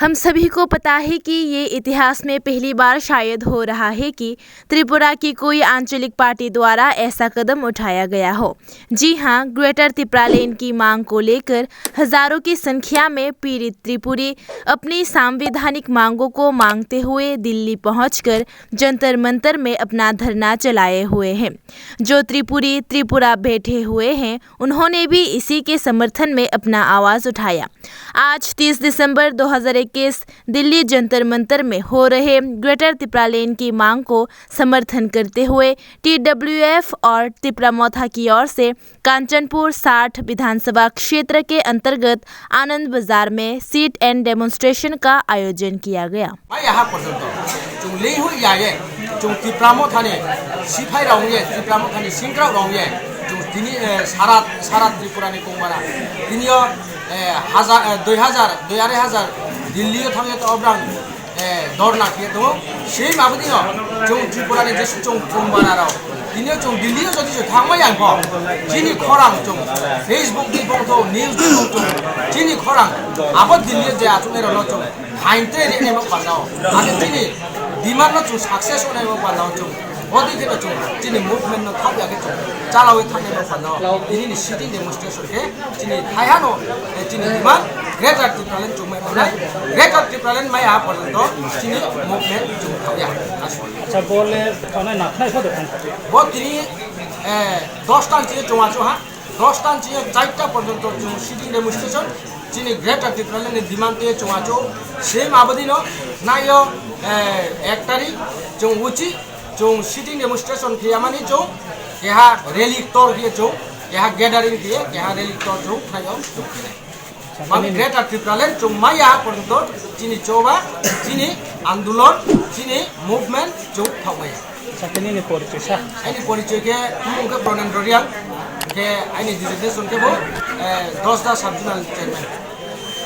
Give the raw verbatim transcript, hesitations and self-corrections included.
हम सभी को पता है कि ये इतिहास में पहली बार शायद हो रहा है कि त्रिपुरा की कोई आंचलिक पार्टी द्वारा ऐसा कदम उठाया गया हो। जी हां, ग्रेटर तिप्रालेन की मांग को लेकर हजारों की संख्या में पीड़ित त्रिपुरी अपनी संवैधानिक मांगों को मांगते हुए दिल्ली पहुंचकर जंतर मंतर में अपना धरना चलाए हुए हैं। जो त्रिपुरी त्रिपुरा बैठे हुए हैं, उन्होंने भी इसी के समर्थन में अपना आवाज उठाया। आज तीस दिसंबर दो हज़ार इक्कीस दिल्ली जंतर मंतर में हो रहे ग्रेटर तिप्रालेन की मांग को समर्थन करते हुए टीडब्ल्यूएफ और तिप्रा मोथा की ओर से कांचनपुर साठ विधानसभा क्षेत्र के अंतर्गत आनंद बाजार में sit and demonstration का आयोजन किया गया। Mai aha porjonto chwng lei hui ya ye, chwng Tipra Mothani siphai rok ye, Tipra Mothani singkrak rok ye, chwng tini, eh, sara, sara Tripura ni kongmana. Tini o, eh, hajar, eh, dui hajar, dui arai hajar Delhi o thang ye to obrang, eh, dorna khe tongo. Sei mabudi no chwng Tripura ni jesu chwng kongmana rok. Tini o chwng Delhi o jodi se thangma yang kho. Chini khorang chwng Facebook ni bongtho, news ni bongtho. Chini khorang abo Delhi o je achuk ni rok no chwng Hain tei rinai bo panao. Ake chini demand no chwng success onai bo panao chwng. Bodi khe chwng chini movement no thok ya khe chwng chalawi thangnai bo panao. Tini ni sitting demonstration khe chini thaiha no, eh, chini demand Greater Tipraland chwng mai panai. Greater Tipraland mai ha porjonto chini movement chwng thok ya. Aswk. Acha, bole thonai nakhnai photo thang. Bo tini, eh, dos ta chini chwng achu ha. Dos ta chini charta porjonto chwng sitting demonstration. Chini Greater Tipraland ni demand tei chwng achu same abodino naio, eh, ek tarik chwng uchi chwng sitting demonstration khiyamani chwng keha rally tor khiye chwng keha gathering khiye keha rally tor chwng khlaio chwng khinai. Mami Greater Tipraland chwng maya porjonto chini choba chini andolon chini movement chwng thokmaya. Sakini ni porichoi sa. Aini porichoi khe mung khe Pranendra Reang, khe aini designation khe bo, eh, Dosda Sub Zonal Chairman.